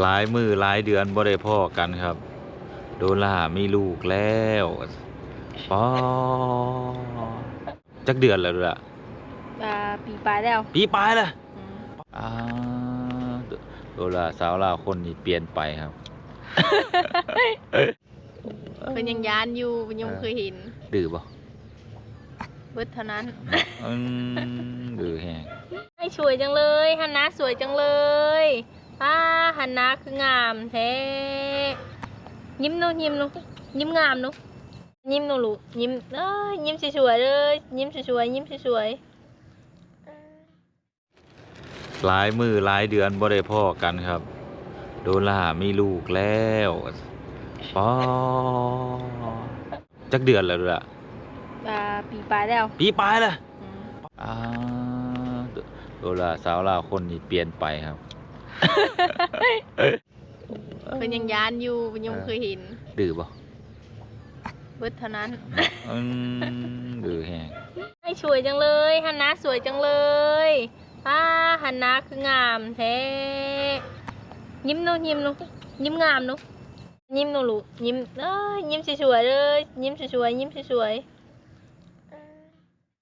ຫຼາຍມື້ຫຼາຍເດືອນບໍ່ໄດ້ພໍ້ກັນຄັບ. ໂດລາມີລູກແລ້ວ. ປາ ຈັກເດືອນແລ້ວໂດລາ? ອ່າ ປີປາຍແລ້ວ. ປີປາຍແລ້ວ? ອືມ. ອ່າ ໂດລາສາວລາວຄົນນີ້ປ່ຽນໄປຄັບ. ເພິ່ນຍັງຢ້ານຢູ່ ເພິ່ນຍັງບໍ່ເຄີຍເຫັນ. ດື້ບໍ່? ເບິດເທົ່ານັ້ນ. ອືມ ດື້ແຮງ. ອ້າຍສວຍຈັງເລີຍ ຮັນນາສວຍຈັງເລີຍ. ປ້າ ຮັນນາຄືງາມແທ້. ຍິ້ມດູ ຍິ້ມດູ ຍິ້ມງາມດູ. ຍິ້ມດູລູກ ຍິ້ມ ເອີຍ ຍິ້ມສວຍໆເດີ ຍິ້ມສວຍໆ ຍິ້ມສວຍໆ. ຫຼາຍມື້ຫຼາຍເດືອນບໍ່ໄດ້ພໍ້ກັນຄັບ. ໂດລາມີລູກແລ້ວ. ປາ ຈັກເດືອນແລ້ວໂດລາ? ອ່າ ປີປາຍແລ້ວ. ປີປາຍແລ້ວ? ອືມ. ອ່າ ໂດລາສາວລາວຄົນນີ້ປ່ຽນໄປຄັບ. ເພິ່ນຍັງຢ້ານຢູ່ ເພິ່ນຍັງບໍ່ເຄີຍເຫັນ. ເອີ ດື້ບໍ່? ເບິດເທົ່ານັ້ນ. ອືມ ດື້ແຮງ. ອ້າຍສວຍຈັງເລີຍ ຮັນນາສວຍຈັງເລີຍ. ປ້າ ຮັນນາຄືງາມແທ້. ຍິ້ມດູ ຍິ້ມດູ ຍິ້ມງາມດູ. ຍິ້ມດູລູກ ຍິ້ມ ເອີຍ ຍິ້ມສວຍໆເດີ ຍິ້ມສວຍໆ ຍິ້ມສວຍໆ.